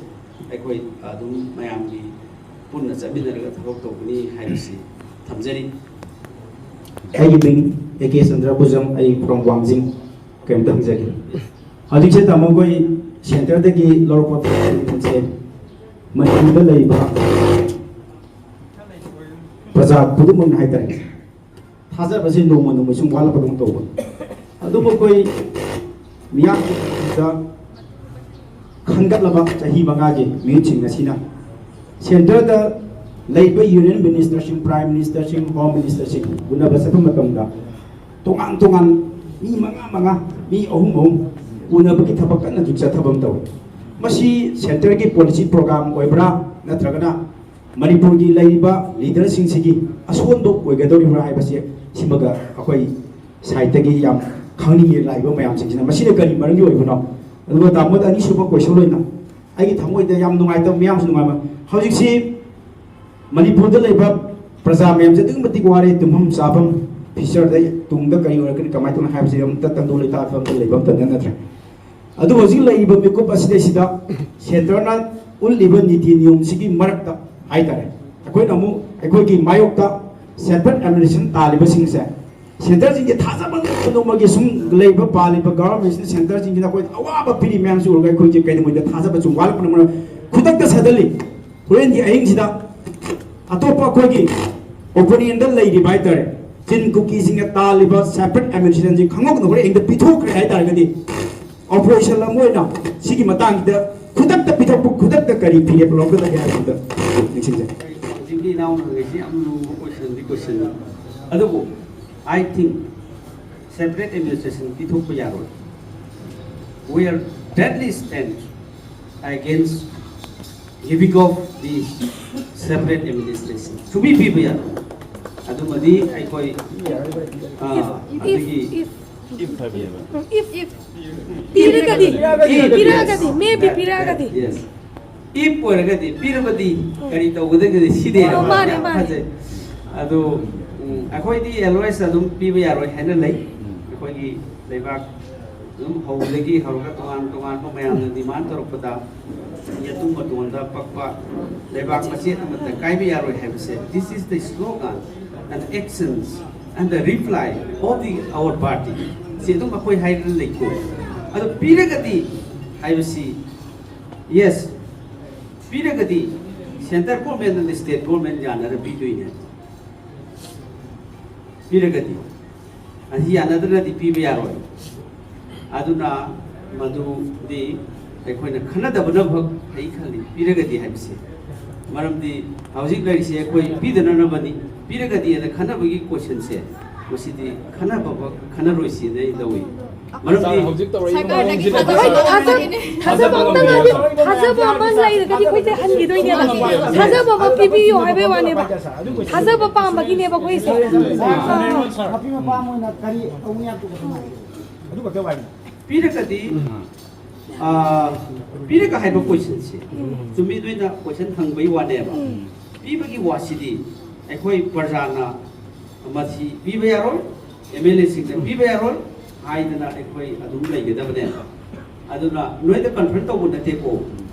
ꯑꯩꯈꯣꯏ ꯑꯗꯨꯝ ꯃꯌꯥꯝꯒꯤ ꯄꯨꯟꯅ ꯆꯠꯃꯤꯟꯅꯔꯒ ꯊꯕꯛ ꯇꯧꯒꯅꯤ ꯍꯥꯏꯕꯁꯤ ꯊꯝꯖꯔꯤ꯫ ꯑꯩꯒꯤ ꯃꯤꯡ ꯑꯦ ꯀꯦ ꯆꯟꯗ꯭ꯔ ꯚꯨꯖꯪ, ꯑꯩ from ꯋꯥꯡꯖꯤꯡ꯫ ꯀꯩꯝꯇ ꯍꯪꯖꯒꯦ꯫ ꯍꯧꯖꯤꯛꯁꯦ ꯇꯥꯃꯣ ꯑꯩꯈꯣꯏ ꯁꯦꯟꯇꯔꯗꯒꯤ ꯂꯧꯔꯛꯄ ꯄꯣꯠꯁꯦ ꯃꯅꯤꯄꯨꯔꯗ ꯂꯩꯕ ꯄ꯭ꯔꯖꯥ ꯈꯨꯗꯤꯡꯃꯛꯅ ꯍꯥꯏꯇꯥꯔꯦ, ꯊꯥꯖꯕꯁꯦ ꯅꯣꯡꯃ ꯅꯣꯡꯃ ꯁꯨꯝ ꯋꯥꯠꯂꯛꯄꯗꯧꯅ ꯇꯧꯕ꯫ ꯑꯗꯨꯕꯨ ꯑꯩꯈꯣꯏ ꯃꯤꯌꯥꯝꯗ ꯈꯟꯒꯠꯂꯕ ꯆꯍꯤ ꯃꯉꯥꯒꯤ ꯃꯤꯍꯨꯠꯁꯤꯡ ꯑꯁꯤꯅ ꯁꯦꯟꯇꯔꯗ ꯂꯩꯕ ꯌꯨꯅꯤꯌꯟ ꯃꯤꯅꯤꯁꯇꯔꯁꯤꯡ, ꯄ꯭ꯔꯥꯏꯝ ꯃꯤꯅꯤꯁꯇꯔꯁꯤꯡ, ꯍꯣꯝ ꯃꯤꯅꯤꯁꯇꯔꯁꯤꯡ ꯎꯅꯕ ꯆꯠꯄ ꯃꯇꯝꯗ ꯇꯣꯉꯥꯟ ꯇꯣꯉꯥꯟ ꯃꯤ ꯃꯉꯥ ꯃꯉꯥ, ꯃꯤ ꯑꯍꯨꯝ ꯑꯍꯨꯝ ꯎꯅꯕꯒꯤ ꯊꯕꯛ ꯀꯟꯅ ꯍꯧꯖꯤꯛ ꯆꯠꯊꯕ ꯑꯃ ꯇꯧꯏ꯫ ꯃꯁꯤ ꯁꯦꯟꯇꯔꯒꯤ ꯄꯣꯂꯤꯁꯤ ꯄ꯭ꯔꯣꯒ꯭ꯔꯥꯝ ꯑꯣꯏꯕ꯭ꯔꯥ, ꯅꯠꯇ꯭ꯔꯒꯅ ꯃꯅꯤꯄꯨꯔꯒꯤ ꯂꯩꯔꯤꯕ ꯂꯤꯗꯔꯁꯤꯡꯁꯤꯒꯤ ꯑꯁꯣꯟꯕ ꯑꯣꯏꯒꯗꯧꯔꯤꯕ꯭ꯔꯥ ꯍꯥꯏꯕꯁꯦ ꯁꯤꯃꯒ ꯑꯩꯈꯣꯏ ꯁꯥꯏꯠꯇꯒꯤ ꯌꯥꯝ ꯈꯪꯅꯤꯡꯉꯤ꯫ ꯂꯥꯛꯏꯕ ꯃꯌꯥꯝꯁꯤꯡꯁꯤꯅ ꯃꯁꯤꯅ ꯀꯔꯤ ꯃꯔꯝꯒꯤ ꯑꯣꯏꯕꯅꯣ? ꯑꯗꯨꯒ ꯇꯥꯃꯣꯗ ꯑꯅꯤꯁꯨꯕ ꯀꯣꯏꯁꯟ ꯑꯣꯏꯅ ꯑꯩꯒꯤ ꯊꯃꯣꯏꯗ ꯌꯥꯝ ꯅꯨꯡꯉꯥꯏꯇꯕ, ꯃꯌꯥꯝꯁꯨ ꯅꯨꯡꯉꯥꯏꯕ, ꯍꯧꯖꯤꯛꯁꯤ ꯃꯅꯤꯄꯨꯔꯗ ꯂꯩꯕ ꯄ꯭ꯔꯖꯥ ꯃꯌꯥꯝꯁꯦ ꯑꯗꯨꯛꯀꯤ ꯃꯇꯤꯛ ꯋꯥꯔꯦ꯫ ꯇꯨꯝꯐꯝ ꯆꯥꯐꯝ, ꯐ꯭ꯌꯨꯆꯔꯗ ꯇꯨꯡꯗ ꯀꯔꯤ ꯑꯣꯏꯔꯛꯀꯅꯤ, ꯀꯃꯥꯏꯅ ꯇꯧꯅꯤ ꯍꯥꯏꯕꯁꯤ ꯑꯃꯇ ꯇꯪꯗꯨ ꯂꯩꯇꯥꯐꯝ ꯑꯃꯇ ꯂꯩꯕ ꯑꯃꯇ ꯅꯠꯇ꯭ꯔꯦ꯫ ꯑꯗꯨꯕꯨ ꯍꯧꯖꯤꯛ ꯂꯩꯔꯤꯕ ꯃꯤꯀꯨꯞ ꯑꯁꯤꯗꯩꯁꯤꯗ ꯁꯦꯟꯇꯔꯅ ꯎꯠꯂꯤꯕ ꯅꯤꯇꯤ ꯅꯤꯌꯣꯝꯁꯤꯒꯤ ꯃꯔꯛꯇ ꯍꯥꯏꯇꯥꯔꯦ, ꯑꯩꯈꯣꯏꯅ ꯑꯃꯨꯛ ꯑꯩꯈꯣꯏꯒꯤ ꯃꯥꯌꯣꯛꯇ ꯁꯦꯟꯇꯔ ꯑꯦꯗꯃꯤꯅꯤꯁꯇ꯭ꯔꯦꯁꯟ ꯇꯥꯜꯂꯤꯕꯁꯤꯡꯁꯦ, ꯁꯦꯟꯇꯔꯁꯤꯡꯁꯦ ꯊꯥꯖꯕ ꯅꯣꯡꯃꯒꯤ ꯁꯨꯝ ꯂꯩꯕ ꯄꯥꯜꯂꯤꯕ ꯒꯚꯔꯟꯃꯦꯟꯠꯁꯤꯅ ꯁꯦꯟꯇꯔꯁꯤꯡꯁꯤꯅ ꯑꯩꯈꯣꯏꯗ ꯑꯋꯥꯕ ꯄꯤꯔꯤ ꯃꯌꯥꯝꯁꯤ ꯎꯔꯒ ꯑꯩꯈꯣꯏꯁꯦ ꯀꯩꯗꯧꯉꯩꯗ ꯊꯥꯖꯕ ꯁꯨꯝ ꯋꯥꯠꯂꯛꯄꯅ ꯃꯔꯝ ꯈꯨꯗꯛꯇ ꯁꯗꯟꯂꯤ ꯍꯣꯔꯦꯟꯒꯤ ꯑꯍꯤꯡꯁꯤꯗ ꯑꯇꯣꯞꯄ ꯑꯩꯈꯣꯏꯒꯤ ꯑꯣꯄꯣꯅꯦꯟꯗ ꯂꯩꯔꯤꯕ ꯍꯥꯏꯇꯥꯔꯦ, ꯆꯤꯟ ꯀꯨꯀꯤꯁꯤꯡꯅ ꯇꯥꯜꯂꯤꯕ separate administrationꯁꯤ ꯈꯪꯍꯧꯗꯅ ꯍꯣꯔꯦꯟ ꯍꯦꯛꯇ ꯄꯤꯊꯣꯛꯈ꯭ꯔꯦ ꯍꯥꯏ ꯇꯥꯔꯒꯗꯤ, operation ꯑꯃ ꯑꯣꯏꯅ ꯁꯤꯒꯤ ꯃꯇꯥꯡꯁꯤꯗ ꯈꯨꯗꯛꯇ ꯄꯤꯊꯣꯛꯄ, ꯈꯨꯗꯛꯇ ꯀꯔꯤ ꯐꯤꯔꯦꯞ ꯂꯧꯒꯗꯒꯦ ꯍꯥꯏꯕꯗꯨꯗ ꯅꯤꯡꯁꯤꯡꯖꯩ꯫ ꯍꯧꯖꯤꯛꯀꯤ ꯏꯅꯥꯎꯅ ꯍꯪꯉꯤꯁꯤ ꯌꯥꯝ ꯂꯨꯕ questionꯗꯤ questionꯅꯤ꯫ ꯑꯗꯨꯕꯨ I think separate administration ꯄꯤꯊꯣꯛꯄ ꯌꯥꯔꯣꯏ꯫ We are deadly stand against giving of the separate administration. ꯁꯨꯡꯄꯤ ꯄꯤꯕ ꯌꯥꯔꯣꯏ꯫ ꯑꯗꯨꯃꯗꯤ ꯑꯩꯈꯣꯏ, ꯑꯥ, ꯑꯗꯒꯤ If, if ꯄꯤꯔꯒꯗꯤ, ꯄꯤꯔꯒꯗꯤ, maybe ꯄꯤꯔꯒꯗꯤ꯫ Yes. If ꯑꯣꯏꯔꯒꯗꯤ, ꯄꯤꯔꯕꯗꯤ ꯀꯔꯤ ꯇꯧꯒꯗꯒꯦ ꯁꯤꯗꯤ ꯑꯣ, ꯃꯥꯅꯦ, ꯌꯥꯝ ꯃꯥꯅꯦ꯫ ꯐꯖꯩ꯫ ꯑꯗꯣ, ꯎꯝ, ꯑꯩꯈꯣꯏꯗꯤ always ꯑꯗꯨꯝ ꯄꯤꯕ ꯌꯥꯔꯣꯏ ꯍꯥꯏꯅ ꯂꯩ꯫ ꯑꯩꯈꯣꯏꯒꯤ ꯂꯩꯕꯥꯛ ꯑꯗꯨꯝ ꯍꯧꯕꯗꯒꯤ ꯍꯧꯔꯒ ꯇꯣꯉꯥꯟ ꯇꯣꯉꯥꯟꯕ ꯃꯌꯥꯝꯅ demand ꯇꯧꯔꯛꯄꯗ ꯌꯦꯇꯨꯝ ꯃꯇꯣꯟꯗ ꯄꯛꯄ ꯂꯩꯕꯥꯛ ꯃꯆꯦꯠ ꯑꯃꯠꯇ ꯀꯥꯏꯕ ꯌꯥꯔꯣꯏ ꯍꯥꯏꯕꯁꯦ, this is the slogan and actions and the reply of the our party꯫ ꯁꯤ ꯑꯗꯨꯝ ꯑꯩꯈꯣꯏ ꯍꯥꯏꯔꯒ ꯂꯩꯀꯣ꯫ ꯑꯗꯣ ꯄꯤꯔꯒꯗꯤ ꯍꯥꯏꯕꯁꯤ, yes, ꯄꯤꯔꯒꯗꯤ centre government ꯑꯃꯗꯤ state government ꯌꯥꯅꯔ ꯄꯤꯗꯣꯏꯅꯦ꯫ ꯄꯤꯔꯒꯗꯤ, ꯑꯁꯤ ꯌꯥꯅꯗ꯭ꯔꯒꯗꯤ ꯄꯤꯕ ꯌꯥꯔꯣꯏ꯫ ꯑꯗꯨꯅ ꯃꯗꯨꯗꯤ ꯑꯩꯈꯣꯏꯅ ꯈꯟꯅꯗꯕꯅ ꯐꯩ ꯈꯜꯂꯤ, ꯄꯤꯔꯒꯗꯤ ꯍꯥꯏꯕꯁꯦ꯫ ꯃꯔꯝꯗꯤ ꯍꯧꯖꯤꯛ ꯂꯩꯔꯤꯁꯦ ꯑꯩꯈꯣꯏ ꯄꯤꯗꯅꯅꯕꯅꯤ꯫ ꯄꯤꯔꯒꯗꯤ ꯑꯅ ꯈꯟꯅꯕꯒꯤ questionꯁꯦ, ꯃꯁꯤꯗꯤ ꯈꯟꯅꯕꯃꯛ ꯈꯟꯅꯔꯣꯏꯁꯤꯅ ꯑꯩ ꯂꯧꯏ꯫ ꯃꯔꯝꯗꯤ ꯍꯧꯖꯤꯛ ꯇꯧꯔꯛꯏꯕ ꯁꯔꯀꯥꯔꯗꯒꯤ ꯃꯑꯣꯡꯁꯤꯗ ꯊꯥꯖꯕ ꯊꯥꯖꯕ ꯑꯝꯇꯪ ꯍꯥꯏꯕꯤꯌꯨ꯫ ꯊꯥꯖꯕ ꯑꯃ ꯂꯩꯔꯒꯗꯤ ꯑꯩꯈꯣꯏꯁꯦ ꯍꯟꯈꯤꯗꯣꯏꯅꯦꯕ꯫ ꯊꯥꯖꯕ ꯑꯃ ꯄꯤꯕꯤꯌꯨ ꯍꯥꯏꯕꯩ ꯋꯥꯅꯦꯕ꯫ ꯊꯥꯖꯕ ꯄꯥꯝꯕꯒꯤꯅꯦꯕ ꯑꯩꯈꯣꯏꯁꯦ꯫ ꯃꯄꯤ ꯃꯄꯥ ꯑꯃ ꯑꯣꯏꯅ ꯀꯔꯤ ꯇꯧꯅꯤ ꯍꯥꯏꯕꯗꯨ ꯈꯪꯗꯦ꯫ ꯑꯗꯨ ꯈꯛꯇ ꯋꯥꯔꯤꯅꯤ꯫ ꯄꯤꯔꯒꯗꯤ, ꯑꯥ, ꯄꯤꯔꯒ ꯍꯥꯏꯕ questionꯁꯦ ꯆꯨꯝꯃꯤ, ꯅꯣꯏꯅ question ꯍꯪꯕꯒꯤ ꯋꯥꯅꯦꯕ꯫ ꯄꯤꯕꯒꯤ ꯋꯥꯁꯤꯗꯤ ꯑꯩꯈꯣꯏ ꯄ꯭ꯔꯖꯥꯅ ꯃꯁꯤ ꯄꯤꯕ ꯌꯥꯔꯣꯏ, MLAꯁꯤꯡꯅ ꯄꯤꯕ ꯌꯥꯔꯣꯏ ꯍꯥꯏꯗꯅ ꯑꯩꯈꯣꯏ ꯑꯗꯨꯝ ꯂꯩꯒꯗꯕꯅꯦꯕ꯫ ꯑꯗꯨꯅ ꯅꯣꯏꯗ confront ꯇꯧꯕ ꯅꯠꯇꯦꯀꯣ꯫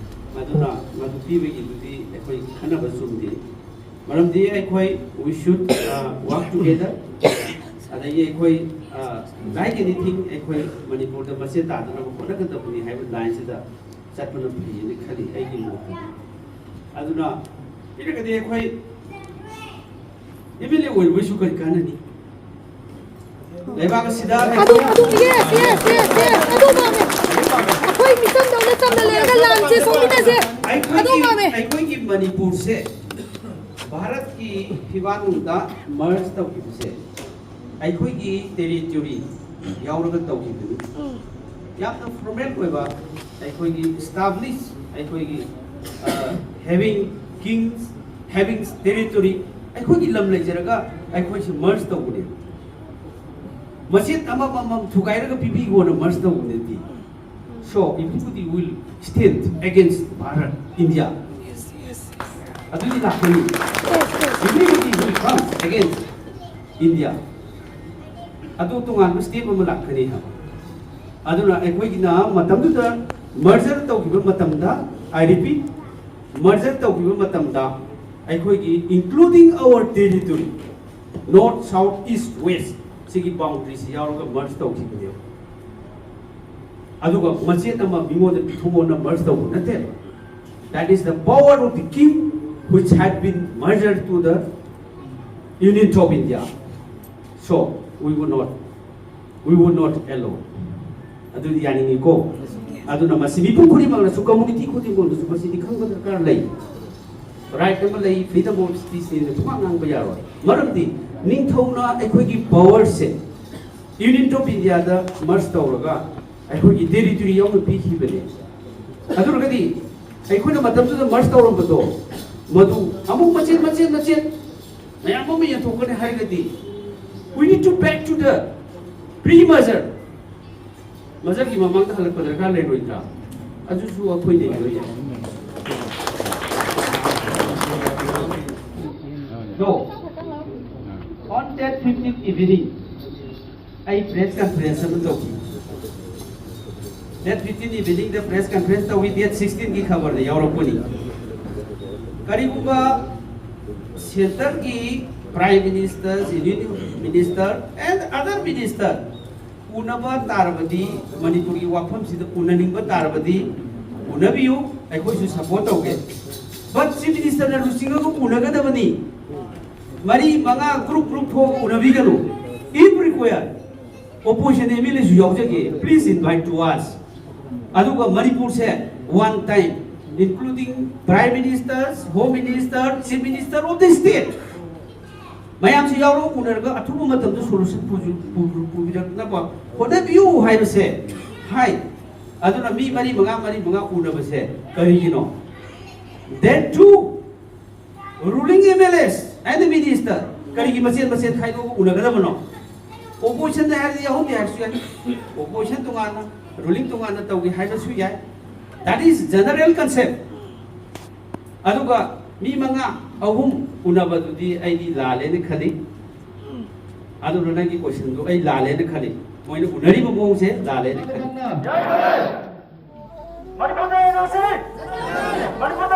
ꯑꯗꯨꯅ ꯃꯗꯨ ꯄꯤꯕꯒꯤꯗꯨꯗꯤ ꯑꯩꯈꯣꯏ ꯈꯟꯅꯕ ꯆꯨꯝꯗꯦ꯫ ꯃꯔꯝꯗꯤ ꯑꯩꯈꯣꯏ we should, uh, work together꯫ ꯑꯗꯒꯤ ꯑꯩꯈꯣꯏ, uh, like anything, ꯑꯩꯈꯣꯏ ꯃꯅꯤꯄꯨꯔꯗ ꯃꯆꯦ ꯇꯥꯗꯅꯕ ꯍꯣꯠꯅꯒꯗꯕꯅꯤ ꯍꯥꯏꯕ lineꯁꯤꯗ ꯆꯠꯄꯅ ꯐꯩꯌꯦꯅ ꯈꯜꯂꯤ ꯑꯩꯒꯤ ꯃꯣꯠꯇꯗꯤ꯫ ꯑꯗꯨꯅ ꯄꯤꯔꯒꯗꯤ ꯑꯩꯈꯣꯏ MLA ꯑꯣꯏꯔꯨꯕꯩꯁꯨ ꯀꯔꯤ ꯀꯥꯟꯅꯅꯤ? ꯂꯩꯕꯥꯛ ꯑꯁꯤꯗ ꯑꯗꯨ ꯑꯗꯨ ꯌꯦꯁ ꯌꯦꯁ ꯌꯦꯁ ꯌꯦꯁ ꯑꯗꯨ ꯄꯥꯝꯃꯦ꯫ ꯑꯩꯈꯣꯏ ꯃꯤꯆꯝꯗꯧꯅ ꯆꯝꯅ ꯂꯩꯔꯒ ꯂꯥꯟꯁꯦ ꯁꯣꯛꯃꯤꯟꯅꯁꯦ꯫ ꯑꯗꯨ ꯑꯩꯈꯣꯏꯒꯤ ꯄꯥꯝꯃꯦ꯫ ꯑꯩꯈꯣꯏꯒꯤ ꯃꯅꯤꯄꯨꯔꯁꯦ ꯚꯥꯔꯠꯀꯤ ꯐꯤꯕꯥꯟꯗ ꯃꯔꯖ ꯇꯧꯈꯤꯕꯁꯦ ꯑꯩꯈꯣꯏꯒꯤ ꯇꯦꯔꯤꯇꯣꯔꯤ ꯌꯥꯎꯔꯒ ꯇꯧꯈꯤꯕꯅꯤ꯫ ꯌꯥꯝꯅ ꯐꯣꯔꯃꯦꯜ ꯑꯣꯏꯕ ꯑꯩꯈꯣꯏꯒꯤ ꯏꯁꯇꯥꯕ꯭ꯂꯤꯁ ꯑꯩꯈꯣꯏꯒꯤ having kings having territory ꯑꯩꯈꯣꯏꯒꯤ ꯂꯝ ꯂꯩꯖꯔꯒ ꯑꯩꯈꯣꯏꯁꯦ ꯃꯔꯖ ꯇꯧꯕꯅꯦ꯫ ꯃꯆꯦꯠ ꯑꯃꯃꯝ ꯊꯨꯒꯥꯏꯔꯒ ꯄꯤꯕꯤꯈꯣꯅ ꯃꯔꯖ ꯇꯧꯕ ꯅꯠꯇꯦ꯫ So everybody will stand against Bharat, India. ꯑꯗꯨꯗꯤ ꯂꯥꯛꯀꯅꯤ꯫ Everybody will come against India. ꯑꯗꯨ ꯇꯣꯉꯥꯟꯕ ꯁ꯭ꯇꯦꯞ ꯑꯃ ꯂꯥꯛꯀꯅꯤ ꯍꯥꯏꯕ꯫ ꯑꯗꯨꯅ ꯑꯩꯈꯣꯏꯒꯤꯅ ꯃꯇꯝꯗꯨꯗ ꯃꯔꯖꯔ ꯇꯧꯈꯤꯕ ꯃꯇꯝꯗ, I repeat, ꯃꯔꯖꯔ ꯇꯧꯈꯤꯕ ꯃꯇꯝꯗ ꯑꯩꯈꯣꯏꯒꯤ including our territory, north, south, east, west, ꯁꯤꯒꯤ ꯕꯥꯎꯟꯗꯔꯤꯁꯤ ꯌꯥꯎꯔꯒ ꯃꯔꯖ ꯇꯧꯈꯤꯕꯅꯦꯕ꯫ ꯑꯗꯨꯒ ꯃꯆꯦꯠ ꯑꯃ ꯃꯤꯉꯣꯟꯗ ꯄꯤꯊꯣꯛꯑꯣꯅ ꯃꯔꯖ ꯇꯧꯕ ꯅꯠꯇꯦꯕ꯫ That is the power of the king which had been merged to the Union of India. So we would not, we would not allow. ꯑꯗꯨꯗꯤ ꯌꯥꯅꯤꯡꯉꯤꯀꯣ꯫ ꯑꯗꯨꯅ ꯃꯁꯤ ꯃꯤꯄꯨꯝ ꯈꯨꯗꯤꯡꯃꯛꯅꯁꯨ, ꯀꯝꯃꯨꯅꯤꯇꯤ ꯈꯨꯗꯤꯡꯃꯛꯅꯁꯨ ꯃꯁꯤꯗꯤ ꯈꯪꯕ ꯗꯔꯀꯥꯔ ꯂꯩ꯫ ꯔꯥꯏꯠ ꯑꯃ ꯂꯩ, ꯐ꯭ꯔꯤꯗꯝ ꯑꯣꯐ ꯁ꯭ꯄꯤꯆꯅꯦꯅ ꯄꯨꯡꯉꯥꯡ ꯉꯥꯡꯕ ꯌꯥꯔꯣꯏ꯫ ꯃꯔꯝꯗꯤ ꯅꯤꯡꯊꯧꯅ ꯑꯩꯈꯣꯏꯒꯤ ꯄꯋꯔꯁꯦ ꯌꯨꯅꯤꯌꯟ ꯑꯣꯐ ꯏꯟꯗꯤꯌꯥꯗ ꯃꯔꯖ ꯇꯧꯔꯒ ꯑꯩꯈꯣꯏꯒꯤ ꯇꯦꯔꯤꯇꯣꯔꯤ ꯌꯥꯎꯅ ꯄꯤꯈꯤꯕꯅꯦ꯫ ꯑꯗꯨ ꯑꯣꯏꯔꯒꯗꯤ ꯑꯩꯈꯣꯏꯅ ꯃꯇꯝꯗꯨꯗ ꯃꯔꯖ ꯇꯧꯔꯝꯕꯗꯣ ꯃꯗꯨ ꯑꯃꯨꯛ ꯃꯆꯦꯠ ꯃꯆꯦꯠ ꯃꯆꯦꯠ ꯃꯌꯥꯝ ꯑꯃ ꯌꯦꯟꯊꯣꯛꯀꯅꯤ ꯍꯥꯏꯔꯒꯗꯤ we need to back to the pre-merger. ꯃꯔꯖꯔꯒꯤ ꯃꯃꯥꯡꯗ ꯍꯜꯂꯛꯄ ꯗꯔꯀꯥꯔ ꯂꯩꯔꯣꯏꯗ꯭ꯔꯥ? ꯑꯗꯨꯁꯨ ꯑꯩꯈꯣꯏ ꯅꯩꯅꯕ ꯌꯥꯏ꯫ No. On that fifteen evening, ꯑꯩ ꯄ꯭ꯔꯦꯁ ꯀꯟꯐꯔꯦꯟꯁ ꯑꯃ ꯇꯧꯈꯤ꯫ That fifteen evening the press conference ꯇꯧꯏ, ꯗꯦꯠ ꯁꯤꯛꯁꯇꯤꯟꯒꯤ ꯈꯕꯔꯗ ꯌꯥꯎꯔꯛꯄꯅꯤ꯫ ꯀꯔꯤꯒꯨꯝꯕ ꯁꯦꯟꯇꯔꯒꯤ Prime Minister, Union Minister and other minister ꯎꯅꯕ ꯇꯥꯔꯕꯗꯤ, ꯃꯅꯤꯄꯨꯔꯒꯤ ꯋꯥꯐꯝꯁꯤꯗ ꯎꯅꯅꯤꯡꯕ ꯇꯥꯔꯕꯗꯤ ꯎꯅꯕꯤꯌꯨ, ꯑꯩꯈꯣꯏꯁꯨ ꯁꯄꯣꯔꯠ ꯇꯧꯒꯦ꯫ But ꯆꯤꯐ ꯃꯤꯅꯤꯁꯇꯔꯅ ꯂꯨꯆꯤꯡꯉꯒ ꯎꯅꯒꯗꯕꯅꯤ꯫ ꯃꯔꯤ ꯃꯉꯥ ꯒ꯭ꯔꯨꯞ ꯒ꯭ꯔꯨꯞ ꯊꯣꯛꯑꯒ ꯎꯅꯕꯤꯒꯅꯨ꯫ If required, Opposition M L A ꯁꯨ ꯌꯥꯎꯖꯒꯦ, please invite to us. ꯑꯗꯨꯒ ꯃꯅꯤꯄꯨꯔꯁꯦ one time, including Prime Minister, Home Minister, Chief Minister of the state, ꯃꯌꯥꯝꯁꯤ ꯌꯥꯎꯔꯒ ꯎꯅꯔꯒ ꯑꯊꯨꯕ ꯃꯇꯝꯗ solution ꯄꯨ- ꯄꯨ- ꯄꯨꯕꯤꯔꯛꯅꯕ ꯍꯣꯠꯅꯕꯤꯌꯨ ꯍꯥꯏꯕꯁꯦ ꯍꯥꯏ꯫ ꯑꯗꯨꯅ ꯃꯤ ꯃꯔꯤ ꯃꯉꯥ ꯃꯔꯤ ꯃꯉꯥ ꯎꯅꯕꯁꯦ ꯀꯔꯤꯒꯤꯅꯣ? Then two, ruling M L As and minister ꯀꯔꯤꯒꯤ ꯃꯆꯦꯠ ꯃꯆꯦꯠ ꯈꯥꯏꯗꯣꯛꯑꯒ ꯎꯅꯒꯗꯕꯅꯣ? Opposition ꯅ ꯍꯥꯏꯔꯗꯤ ꯑꯍꯨꯝꯗꯤ ꯍꯥꯏꯔꯁꯨ ꯌꯥꯏ, opposition ꯇꯣꯉꯥꯟꯅ, ruling ꯇꯣꯉꯥꯟꯅ ꯇꯧꯒꯦ ꯍꯥꯏꯕꯁꯨ ꯌꯥꯏ꯫ That is general concept. ꯑꯗꯨꯒ ꯃꯤ ꯃꯉꯥ ꯑꯍꯨꯝ ꯎꯅꯕꯗꯨꯗꯤ ꯑꯩꯗꯤ ꯂꯥꯜꯂꯦꯅ ꯈꯜꯂꯤ꯫ ꯑꯗꯨꯅ ꯅꯪꯒꯤ question ꯗꯨ ꯑꯩ ꯂꯥꯜꯂꯦꯅ ꯈꯜꯂꯤ꯫ ꯃꯣꯏꯅ ꯎꯅꯔꯤꯕ ꯃꯑꯣꯡꯁꯦ ꯂꯥꯜꯂꯦꯅ ꯈꯜꯂꯤ꯫ ꯃꯅꯤꯄꯨꯔꯗ ꯑꯦꯟ ꯑꯥꯔ ꯁꯤ! ꯃꯅꯤꯄꯨꯔꯗ